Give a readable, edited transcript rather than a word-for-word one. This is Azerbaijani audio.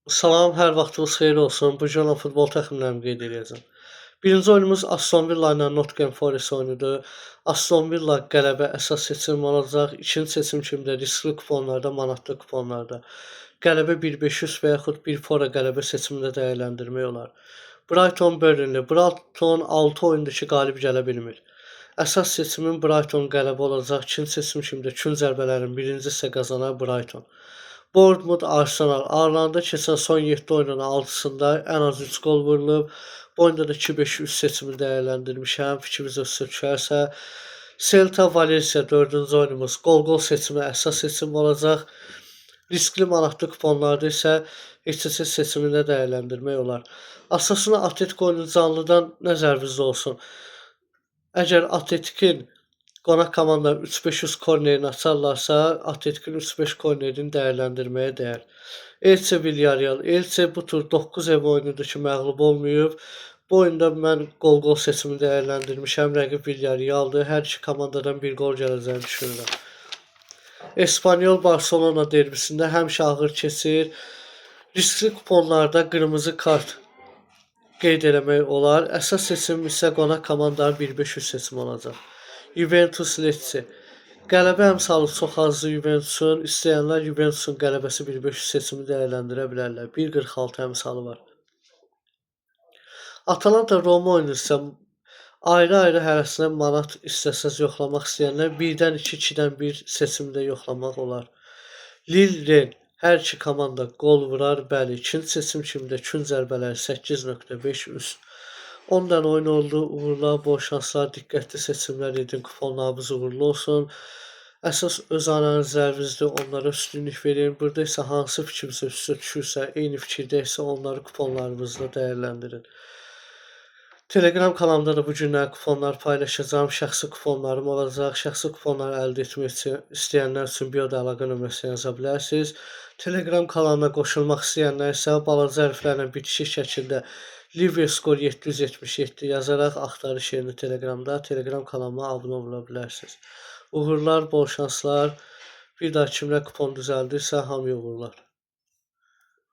Salam, hər vaxtınız xeyir olsun. Bu gün olan futbol təxminlərimi qeyd edəcəm. Birinci oyunumuz Aston Villa ilə Nottingham Forest oyunudur. Aston Villa qələbə əsas seçim olacaq. İkinci seçim kimi də riskli kuponlarda, manatlı kuponlarda qələbə 1.500 və yaxud 1 fora qələbə seçimində dəyərləndirmək olar. Brighton Burnley. Brighton 6 oyundur ki, qalib gələ bilmir. Əsas seçimim Brighton qələbə olacaq. İkinci seçim kimi də kün zərbələrin birinci hissə qazanar Brighton. Bournemouth Arsenal aralarında keçən son 7 oyunun 6-sında ən az 3 qol vurulub. Bu oyunda da 2-5 üst seçimi dəyərləndirmişəm. Fikriniz üstə düşərsə. Celta Valencia 4-cü oyunumuz qol-qol seçimi əsas seçim olacaq. Riskli manatlı kuponlarda isə HCC seçimində dəyərləndirmək olar. Əsasını Atletico oyunu canlıdan nəzərinizdə olsun. Əgər Atletikin qonaq komanda 3-500 kornerini açarlarsa, Atletikin 3-5 kornerini dəyərləndirməyə dəyər. Elche Villarreal. Elche bu tur 9 ev oyunudur ki, məğlub olmayıb. Bu oyunda mən qol-qol seçimi dəyərləndirmişəm. Rəqib Villarrealdır. Hər iki komandadan bir qol gələcəyini düşünürəm. Espanyol Barcelona derbisində həmişə ağır keçir. Riskli kuponlarda qırmızı kart qeyd eləmək olar. Əsas seçim isə qonaq komandanın 1-5 seçimi olacaq. Juventus Lecce. Qələbə əmsalı çox azdır Juventusun. İstəyənlər Juventusun qələbəsi 1-5 seçimi dəyərləndirə bilərlər. 1.46 əmsalı var. Atalanta Roma oyunu isə ayrı-ayrı hərəsinə manat istəsəz yoxlamaq istəyənlər 1-dən 2, 2-dən 1 seçimdə yoxlamaq olar. Lille Rennes. Hər iki komanda qol vurar. Bəli, ikinci seçim kimi də kün zərbələri 8.5 üst. 10 dənə oyun oldu. Uğurlar, bol şanslar, diqqətli seçimlər edin. Kuponlarınız uğurlu olsun. Əsas öz analizlərinizdir, onlara üstünlük verin. Burada isə hansı fikrinizə üstə düşürsə, eyni fikirdə isə onları kuponlarınızda dəyərləndirin. Telegram kanalımda da bu günlər kuponlar paylaşacağım. Şəxsi kuponlarım olacaq. Şəxsi kuponları əldə etmək üçün istəyənlər üçün bioda əlaqə nömrəsinə yaza bilərsiniz. Telegram kanalına qoşulmaq istəyənlər isə balaca hərflərlə bitişik şəkildə Livescore 777 yazaraq axtarış yerini Telegramda Telegram kanalıma abunə ola bilərsiniz. Uğurlar, bol şanslar. Bir daha kimlər kupon düzəldirsə hamıya uğurlar.